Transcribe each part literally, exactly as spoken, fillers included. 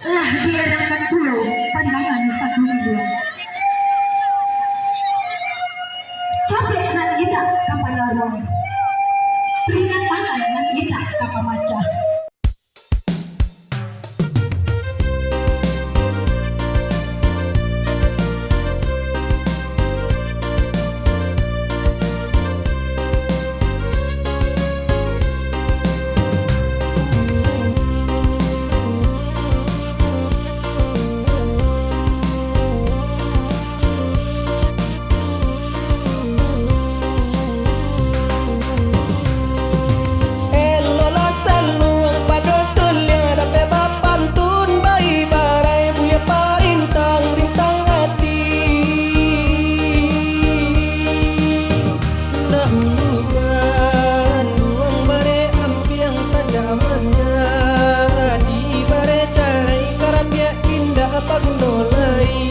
Lah dierangkan pulo pandangan satu miliar. Capek nan indak ka panaruang, ringan tangan nan indak ka pamacah. Eloklah saluang pado suliang, dapek bapantun baibarai, buliah parintang-rintang ati. Dahulu ganduang bareh ampiang, sajak manjadi bareh carai, karapiak indak baguno lai.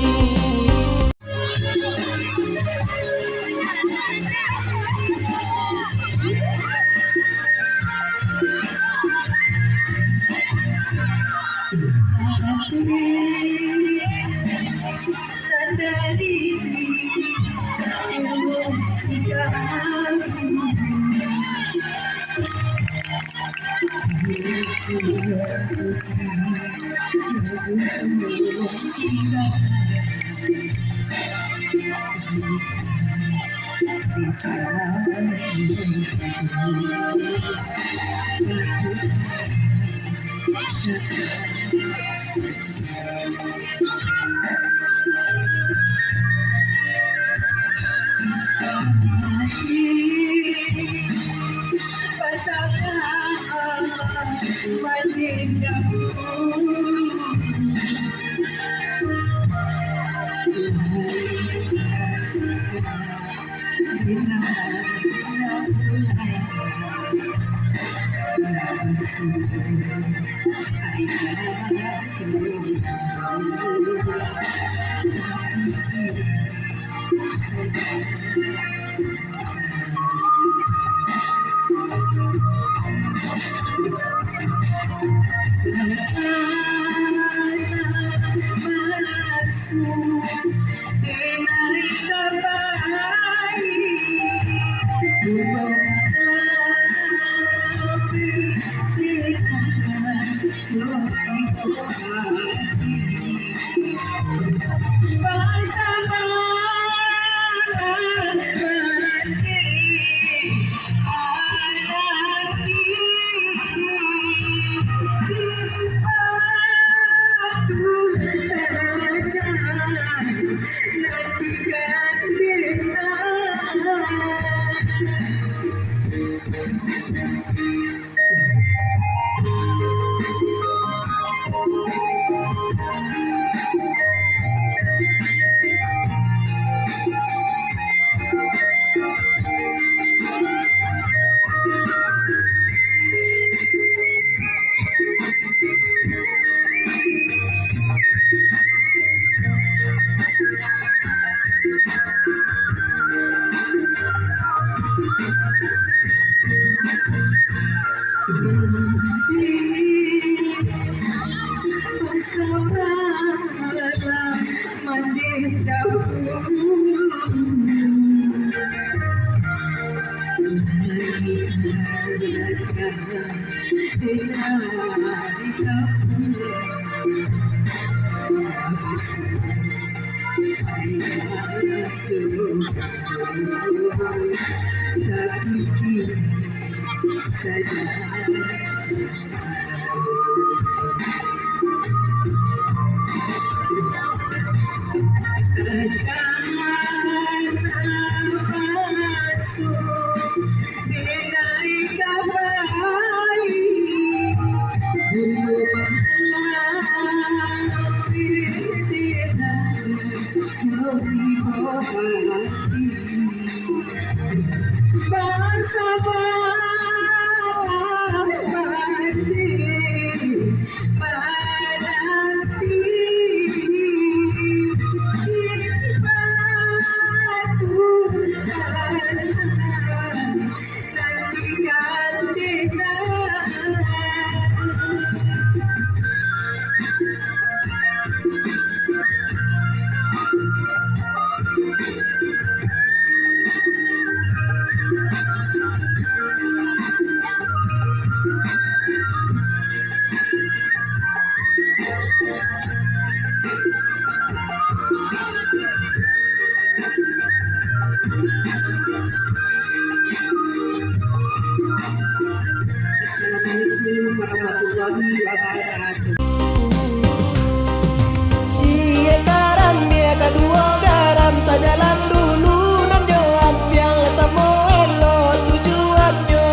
Ciek karambia kaduo garam sajalan dulu, nan jo ampiang lah samo elok tujuannyo.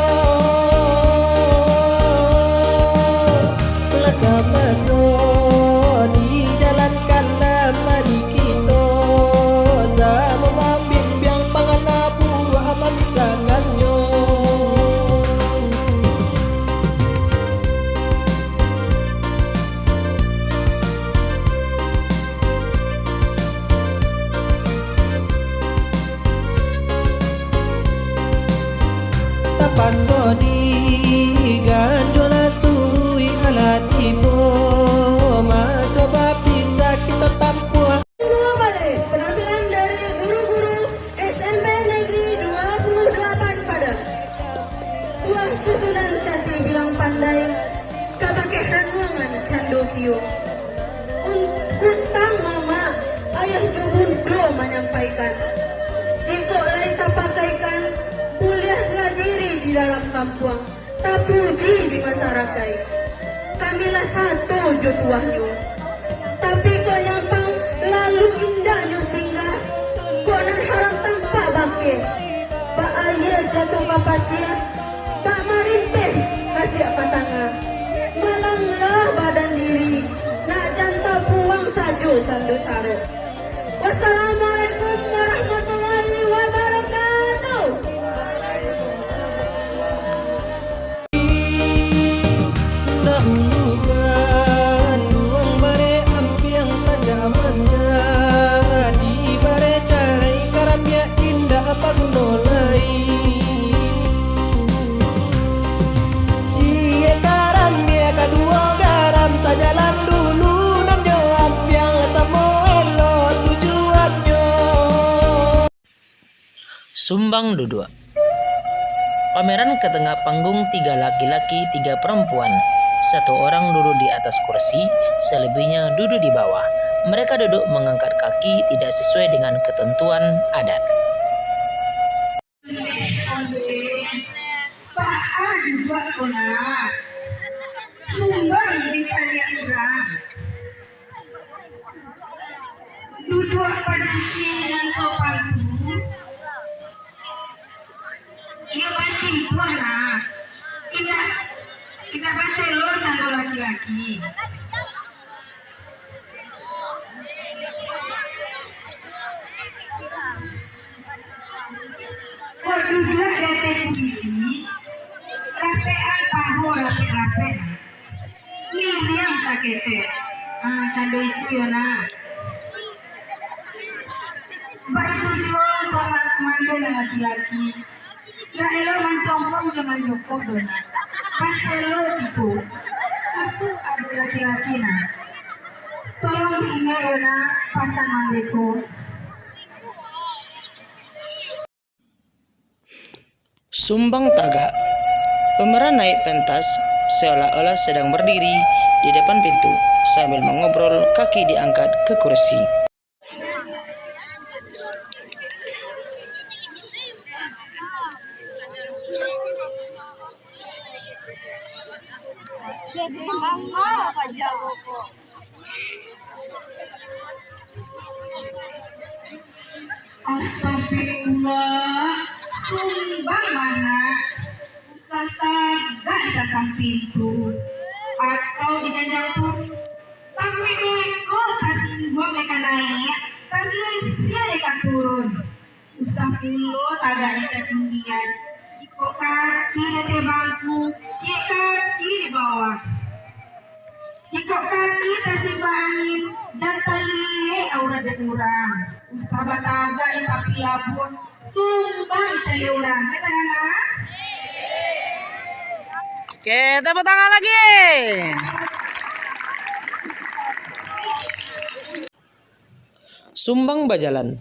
Lah samaso di jalan kalam ari kito, samo mambimbiang mangana buah mamisangannyo. Tapaso diganjo lah suruik alah tibo, maso bapisah kito tampuah. Dulu baleh, penampilan dari guru-guru S M P Negeri dua puluh delapan Padang. Buah susunan cantik bilang pandai, ka bakeh ranuangan cando kio. Un-, kutang mamak, ayah jo bundo manyampaikan, jikok lai tapakaikan, buliahlah diri di dalam kampuang, tapuji di masarakaik. Kami lah sato jo tuahnyo. Tapi kok nyampang lalu indaknyo singgah, kok nan haram tampak bakeh. Bak aia jatuah ka pasia, bak marimpeh kasiak ka tangah. Malanglah badan diri, nak jan tabuang sajo sando sarok. Wassalamualaikum warahmatullahi wabarakatuh. Dahulu ganduang bare ampiang saja manjadi bare carai, karambia indak baguno lai. Ciek karambia kaduo garam sajalan dulu, nan jo ampiang lah samo elok tujuannyo. Sumbang duduak. Pameran ka tangah panggung, tiga laki-laki, tiga parampuan. Satu orang duduk di atas kursi, salebihnyo duduk di bawah. Mereka duduk mangangkat kaki tidak sesuai dengan ketentuan adat. Baa duduak ko nak? Sumbang dicaliak urang. Duduak padusi nan sopan tu, iyo basimpuah lah. Indak, indak baselo cando laki-laki. Kok duduak di ateh kurisi, rapekan paho rapek-rapek. Miriang saketek. Ah, cando itu yo nah. Baitu juo untuak anak mando nan laki-laki. Ndak elok mancongkong jo manjokok doh nah. Pas elok itu. Itu ado laki-laki nah. Tolong diingat yo nah, pasan mandeko. Sumbang tagak. Pemeran naik pentas, seolah-olah sedang berdiri di depan pintu, sambil mengobrol, kaki diangkat ke kursi. Astagfirullah, sumbang mah nak, usah tagak di batang pintu, atau di janjang tu, takuik beko tasingguang dek ka naiak, tagisia dek ka turun. Usah pulo tagak di katinggian, jikok kaki di ateh bangku, ciek kaki di bawah. Jikok kaki tasimbak angin, jan taliek aurat dek urang. Usah batagak di tapi labuah, sumbang dicaliak urang. Ka tadanga? Oke, tepuk tangan lagi. Sumbang bajalan.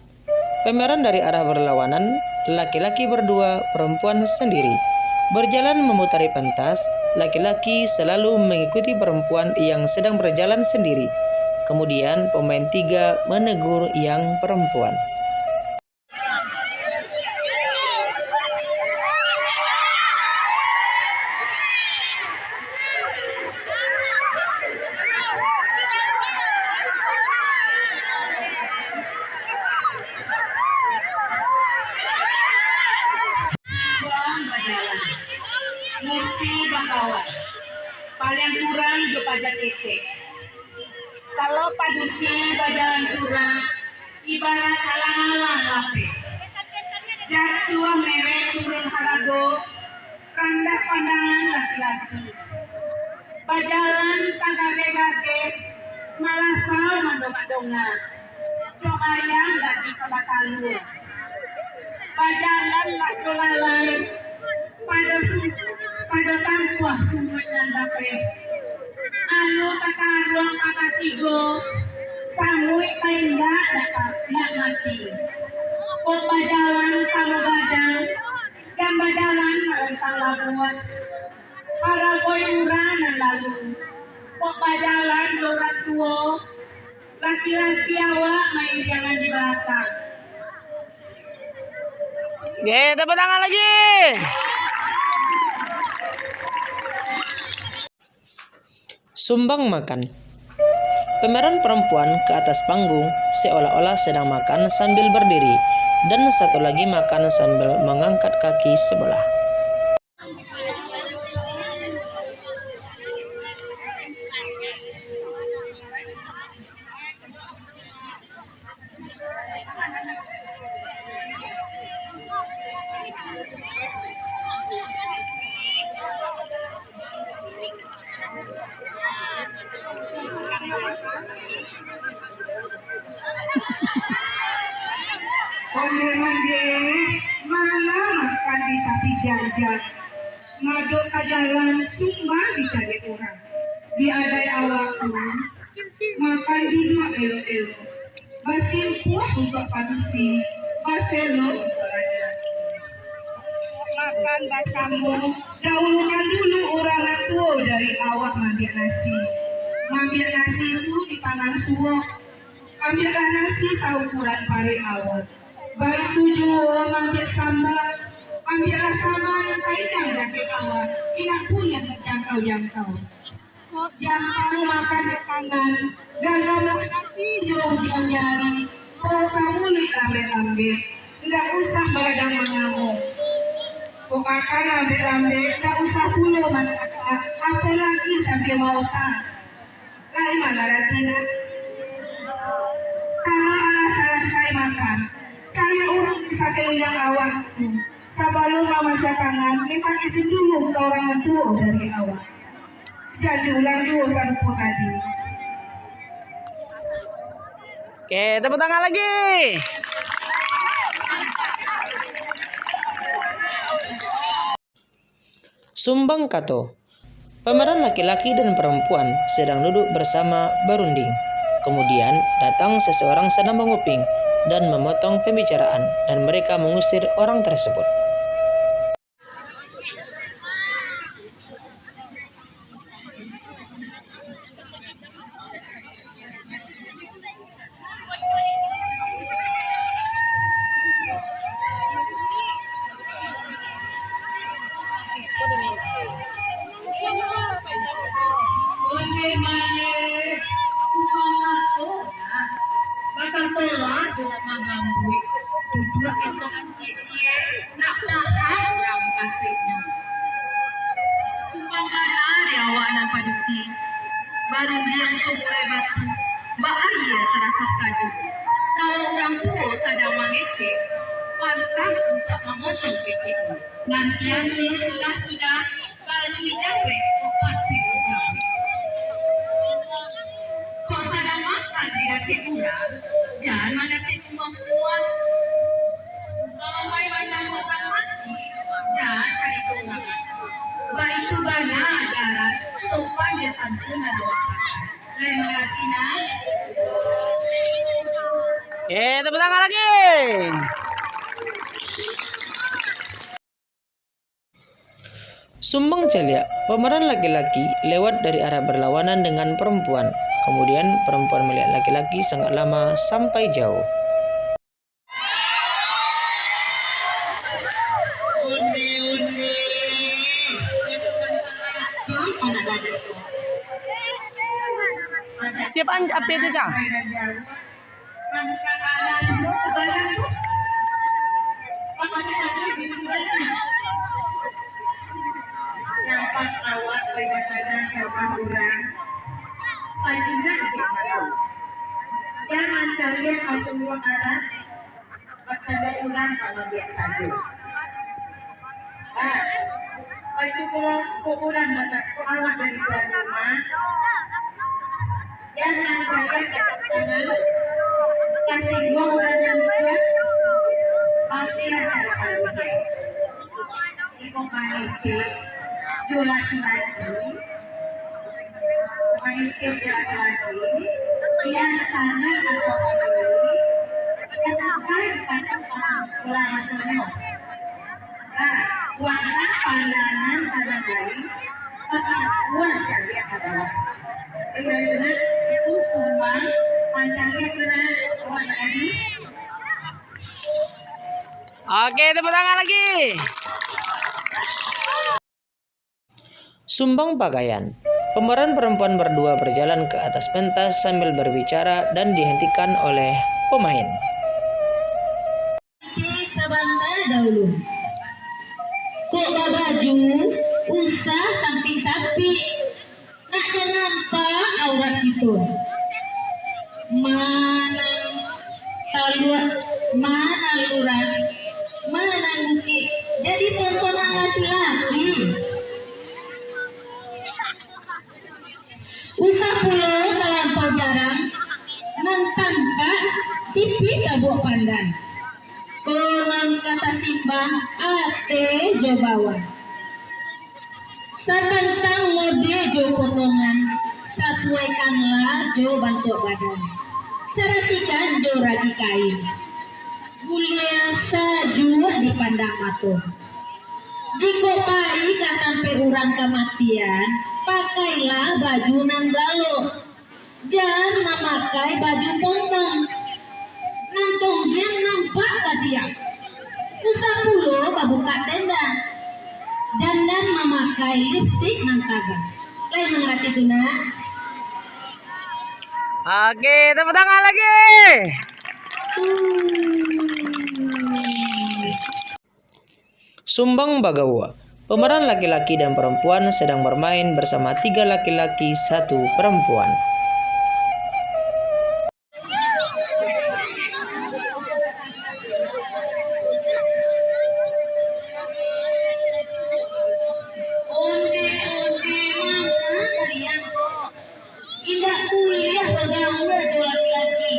Pemeran dari arah berlawanan, laki-laki berdua, perempuan sendiri. Berjalan memutari pentas, laki-laki selalu mengikuti perempuan yang sedang berjalan sendiri. Kemudian pemain tiga menegur yang perempuan. Urang bajalan, musti bakawan, paliang kurang jo paja ketek. Kalau padusi bajalan surang, ibarat alang-alang lapeh. Jatuah merek turun harago, randah pandangan laki-laki. Bajalan tagageh-gageh, malasau mandongak-dongak. Cok ayam ndak bisa batalua. Bajalan lah jo lalai, pado su-, pado tampuah sumuik nan lapeh. Anu tataruang ka katigo, samuik taindak dapat nak mati. Kok bajalan samo gadang, jan bajalan marantang labuah. Haragoi urang nan lalu, kok bajalan jo urang tuo, laki-laki awak mairiangan di balakang. Oke, tepuk tangan lagi. Sumbang makan. Pemeran perempuan ke atas panggung seolah-olah sedang makan sambil berdiri, dan satu lagi makan sambil mengangkat kaki sebelah. Ondeh-ondeh, malah makan di tapi jalan, ngadok ka jalan, sumbang dicaliak urang. Di adai awak tu, makan duduak elok-elok, basimpuah untuak padusi, baselo untuak laki-laki. Makan basamo, dahulukan dulu urang nan tuo dari awak maambiak nasi. Maambiak nasi tu di tangan suok. Ambiaklah nasi saukuran paruik awak. Baitu juo maambiak samba. Ambiaklah samba nan taidang dakek awak, indak pun nan tajangkau-jangkau. Kok jangkau makan di tangan, ganggamlah nasi jo ujuang jari, baok ka muluik lambek-lambek, indak usah bagadang mangamuk. Kok makan lambek-lambek, indak usah pulo mancakak, apolai sambil maotak. Lai mangarati, nak? Kalau alah salasai makan, caliak urang di sakuliliang awak tu, sabalun mamasuak tangan, mintak izin dulu ka urang nan tuo dari awak. Jan diulang juo sarupo tadi. Oke, tepuk tangan lagi. Sumbang kato. Pemeran laki-laki dan perempuan sedang duduk bersama barunding. Kemudian, datang seseorang sedang menguping dan memotong pembicaraan, dan mereka mengusir orang tersebut. Oleh mane, sumangato, nak, basatolah jo mamang gambuik, duduak etok. Ciek-ciek nak tahan urang mukasuiknyo. Sumpah bana dek awak nan padusi, barundiang jo murai batu, bak aia sarasah kadu. Kalau urang tuo sadang mangecek, pantas untuak mamotong keceknyo. Nantian dulu sudah-sudah, baru dijawek, kok patuik dijawek. Kok sadang makan di dakek urang, jan mangecek. Kalau pai bajamuah ka mati, jan cari tunangan. Baitu bana ajaran sopan jo santun nan awak pakai. Lai mangarati, nak? Eh, tepuk tangan lagi. Sumbang caliak, pemeran laki-laki lewat dari arah berlawanan dengan perempuan. Kemudian, perempuan melihat laki-laki sangat lama sampai jauh. Siapa an-, apa itu, Cang? Jangan caliak atau urang arah, bacando urang kalau biak sajo. Ah, baitu pulo kok urang bata-, kok awak dari tuan rumah. Jangan caliak atau urang, kasih urang yang buat, pasti ada akan hujan. Iko mangecek jo laki-laki, mangecek jo laki-laki, yang sana atau ini, yang asal ditangkap orang pulang maksudnya. Nah, kuasa pandangan tanah lain, maka kuat caliak adalah. Iya, itu nah, itu sumbang, pancaliak itu nah, awak nak jadi. Oke, tepuk tangan lagi. Sumbang pakaian. Pemeran perempuan berdua berjalan ke atas pentas sambil berbicara dan dihentikan oleh pemain. Sabanta dahulu. Kok babaju usah sampik-sampik. Nak jan nampak aurat kito. Manang taluak, manang luran, manang bukik. Jadi tontonan laki-laki. Usah pulo talampau jarang, nan tampak tipi tabuak pandang. Ko nan ka tasimbang ateh jo bawah. Satantang mode jo potongan, sasuaikanlah jo bantuak badan. Sarasikan jo ragi kain. Buliah sajuak dipandang mato. Jikok pai ka tampek urang kamatian, pakailah baju nan galok. Jan mamakai baju pontong. Nan tonggiang nampak ka diak. Usah pulo babukak tenda. Dandan mamakai lipstik nan tabah. Lai mangarati tu, nak? Oke, tepuk tangan lagi. Sumbang bagaua. Pemeran laki-laki dan perempuan sedang bermain bersama tiga laki-laki, satu perempuan. Onde-onde manga kalian ko. Indak buliah bagaua jo laki-laki,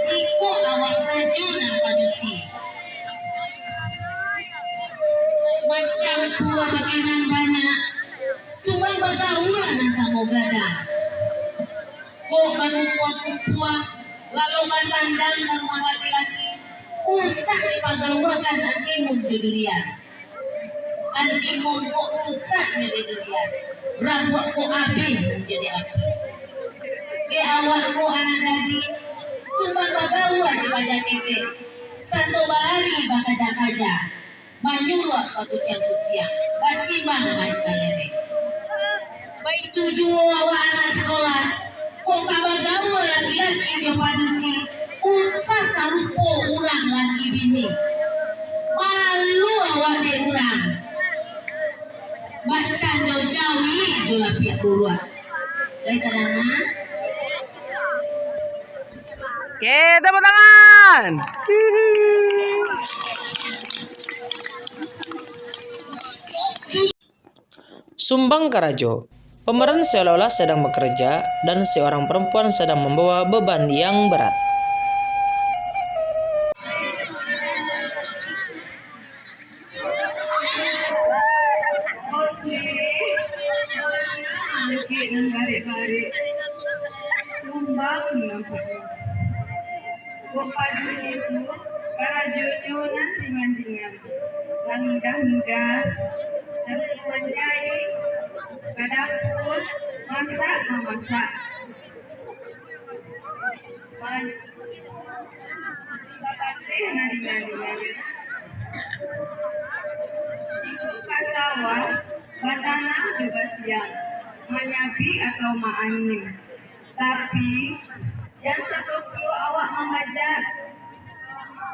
jikok awak sajo nan padusi. Macam buah bakenan banyak, sumbang bagaua nan samo gadang. Kok bakumpuang-kumpuang, lalu batandang ka rumah laki-laki, usah dipagauakan antimun jo durian. Antimun kok usah jadi durian, rabuak kok abih jadi api. Dek awak ko anak gadih, sumbang bagaua jo paja ketek, sato balari bakaja-kaja, manyuruak bakuciang-kuciang, basimbang main kalereng. Baitu juo awak anak sikolah, kok ka bagaua laki-laki jo padusi, usah sarupo urang laki bini. Malu awak dek urang. Bacando jawi jo lapiak buruak. Lai tadanga? Oke, tepuk tangan. Sumbang karajo. Pemeran seolah-olah sedang bekerja, dan seorang perempuan sedang membawa beban yang berat. Oke, angkek nan barek-barek. Sumbang nampaknyo. Kok padusi tu, karajonyo nan ringan-ringan, nan mudah-mudah, Manjahit, ka dapua, masak mamasak. Man-, sabateh nan ringan-ringan. Jiko ka sawah, batanam jo basiang, manyabik atau maangin. Tapi, jan sato pulo awak mambajak.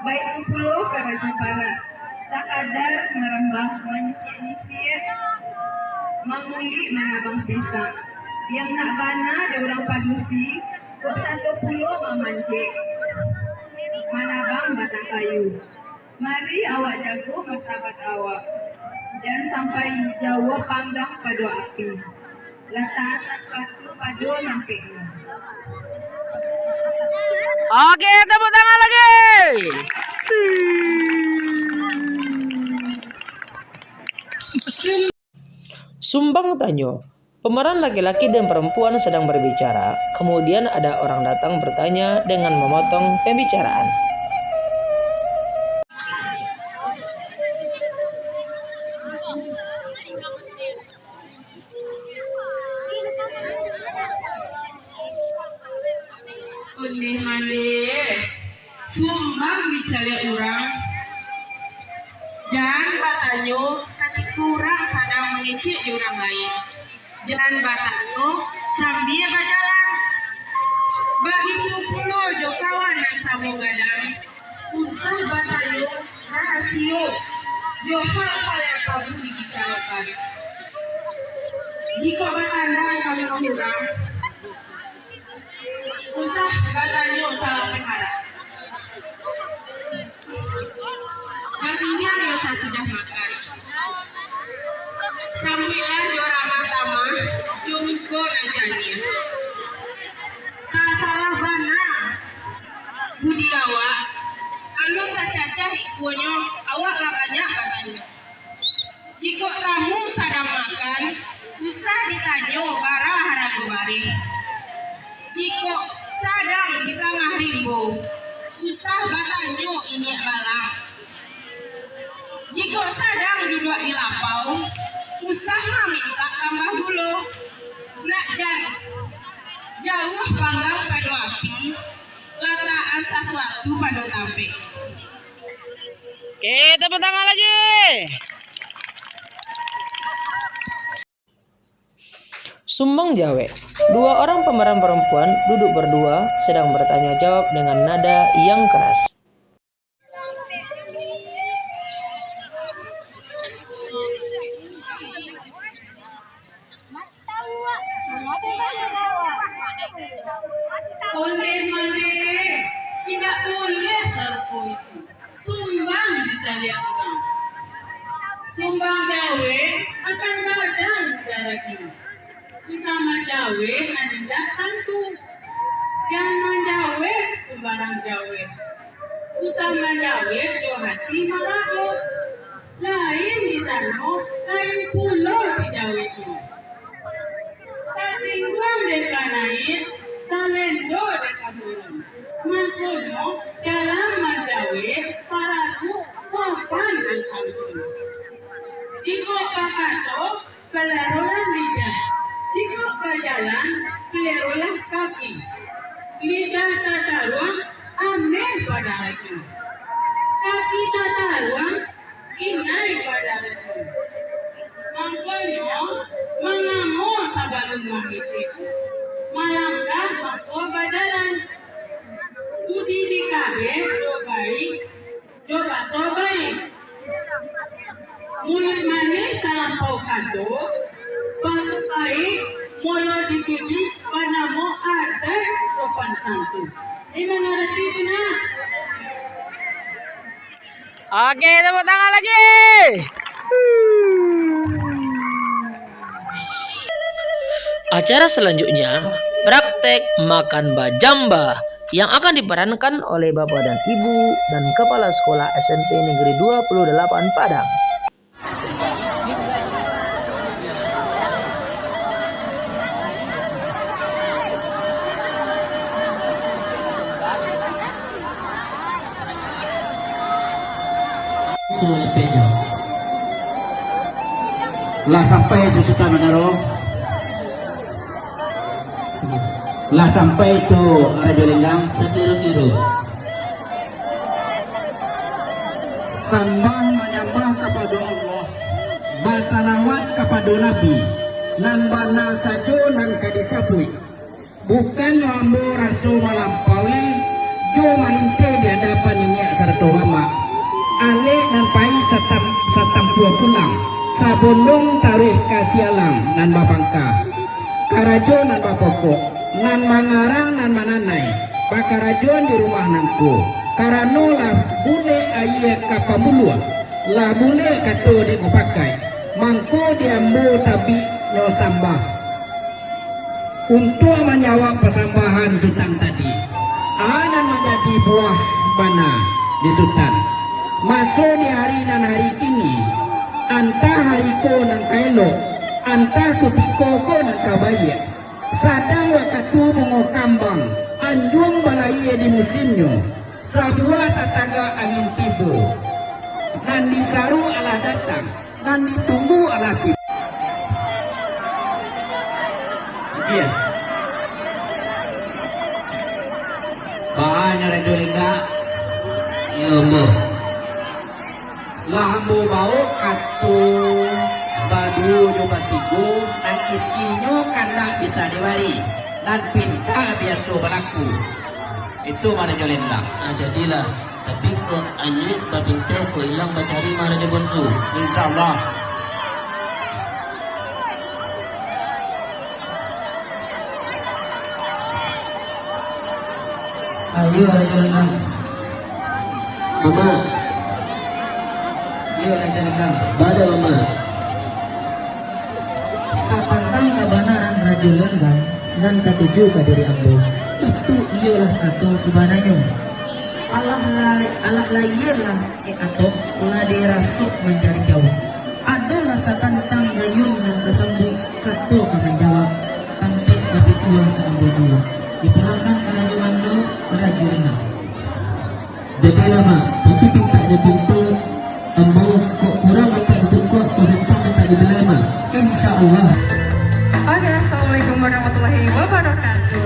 Baitu pulo karajo parak, sakadar marambah manyisiak-nyisiak, mangulik manabang pisang. Yang nak bana dek urang padusi, kok sato pulo mamanjek, manabang batang kayu. Mari awak jago martabat awak, jan sampai jauah panggang pado api. Latak sasuatu pado nampeknyo. Oke, tepuk tangan lagi. Sumbang tanyo. Pemeran laki-laki dan perempuan sedang berbicara, kemudian ada orang datang bertanya dengan memotong pembicaraan. Ondeh mandeh, sumbang dicaliak urang. Jan batanyo katiko urang sadang mangecek jo urang lain. Jan batanyo sambia bajalan. Bagitu pulo jo kawan nan samo gadang. Usah batanyo rahasio jo hal-hal yang tabu dibicarakan. Jikok batandang ka urang, usah batanyo salah pangharap. Baringkang yo sasudah makan. Sambuiklah jo ramah tamah, jo muko nan janiah. Tasalah bana budi awak, alun tacacah ikuanyo, awak lah banyak batanyo. Jikok tamu sadang makan, usah ditanyo bara harago bareh. Jikok sadang di tangah rimbo, usah batanyo iniak balang. Jikok sadang duduak di lapau, usah mamintak tambah gulo. Nak jan jauah panggang pado api, latakan sasuatu pado tampek. Oke, tepuk tangan lagi. Sumbang jawek. Dua orang pemeran perempuan duduk berdua sedang bertanya jawab dengan nada yang keras. Ondeh mandeh, indak buliah sarupo itu. Sumbang dicaliak urang. Sumbang jawek akan gadang di darah kini. Usah manjawek nan indak tantu. Jan manjawek sumbarang jawek. Usah manjawek jo hati marago. Lain ditanyo, lain pulo dijaweknyo. Tasingguang dek ka naiak, talendo dek ka turun. Makonyo, dalam manjawek, paralu suapan jo santun. Jikok bakato, palarolah lidah. Jikok bajalan, palarolah kaki. Lidah tataruang, ameh badarah. Kaki tataruang, inai badarah. Mangkonyo, mangamo sabalun mangecek. Malangkah mangko bajalan. Budi dikabek jo baik, jo baso baik. Muluik manih talampau kato, baso baik mulo dituju banamo adaik sopan santun. Lai mangarati tu, nak? Oke, tepuk tangan lagi. Acara selanjutnya, praktek makan bajamba yang akan diperankan oleh Bapak dan Ibu dan Kepala Sekolah S M P Negeri dua puluh delapan Padang. Lah sampai tu Sutan Manaro. Lah sampai tu Rajo Lenggang. Sakiro-kiro. Sambah manyambah kapado Allah, basalawat kapado Nabi, nan bana sajo nan ka disabuik. Bukan ambo raso malampaui, jo malinteh di adapan niniak sarato mamak. Alek nan pai satam-, satampuah pulang, sabondong taruih ka sialang nan bapangka. Karajo nan bapokok, nan mangarang nan mananai, bakarajoan di rumah nangko, karano lah bulek aia ka pambuluah, lah bulek kato dek mupakaik, mangko di ambo tabiknyo sambah. Untuak manjawab pasambahan Sutan tadi, a nan manjadi buah bana di Sutan. Maso di hari nan hari kini, antah hari ko nan ka elok, antah kutiko ko nan ka baiak, sadang wakatu bungo kambang, anjuang balayia di musimnyo, sabuah tatagak angin tibo, nan disaru alah datang, nan ditunggu alah tibo. Iyo. Bahanyo Rajo Lenggang. Iyo, ambo. Lah ambo baok kato baduo jo batigo, nan isinyo kandak bisa dibari, nan pintak biaso balaku. Itu Rajo Lenggang. Ah, jadilah. Tapi kok anyuik bapinteh, kok ilang bacari mah Rajo Bonsu. Insya Allah. Ayo, Rajo Lenggang. Mama. Iyo, Rajo Lenggang. Bada, Mama. Satantang kabanaran Rajo Lenggang nan katuju ka diri ambo, itu iyolah kato sabananyo. Alah lai-, alah layialah, eh, kato, lah dirasuak mancari jauah. Adolah satantang gayuang nan tasambuik, kato ka manjawab, tampek bapituah ka ambo juo. Dipulangkan ka Rajo Mando, Rajo Lenggang. Jadilah, Mak, tapi pintak jo pinto, ambo kok kurang mintak disungkok, kok sentang mintak dibelai, Mak. Insya Allah. Oke, assalamualaikum warahmatullahi wabarakatuh.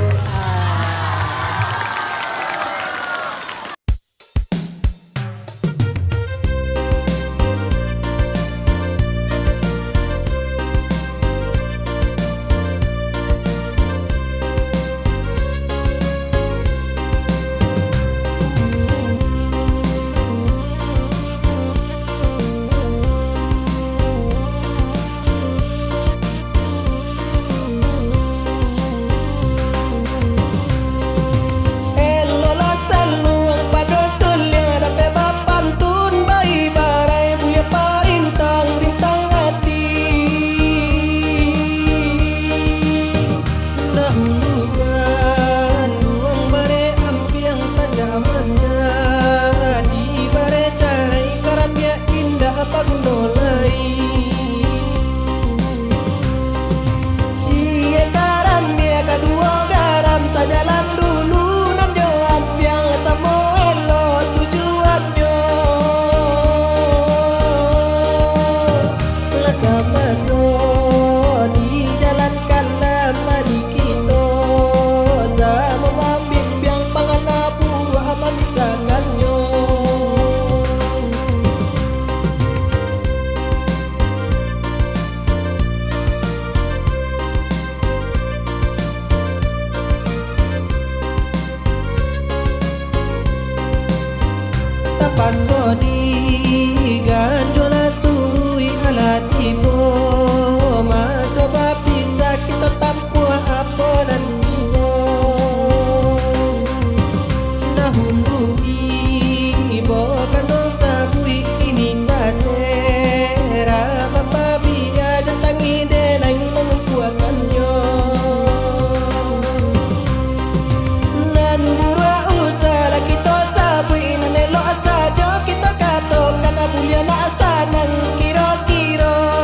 Eloklah saluang pado suliang, dapek bapantun baibarai, buya parintang-rintang ati. Nah, ulukan duang bareh ampiang, sanjak manjadi bareh carai, karabiak indak baguno lai. Ciek karambia kaduo garam, sajalan dulu nan jo ampiang, lah samo elok tujuannyo. Lah samaso dijalankan lah mari kito, samo mambimbiang pangana buruak mamisahkannyo. Tapaso di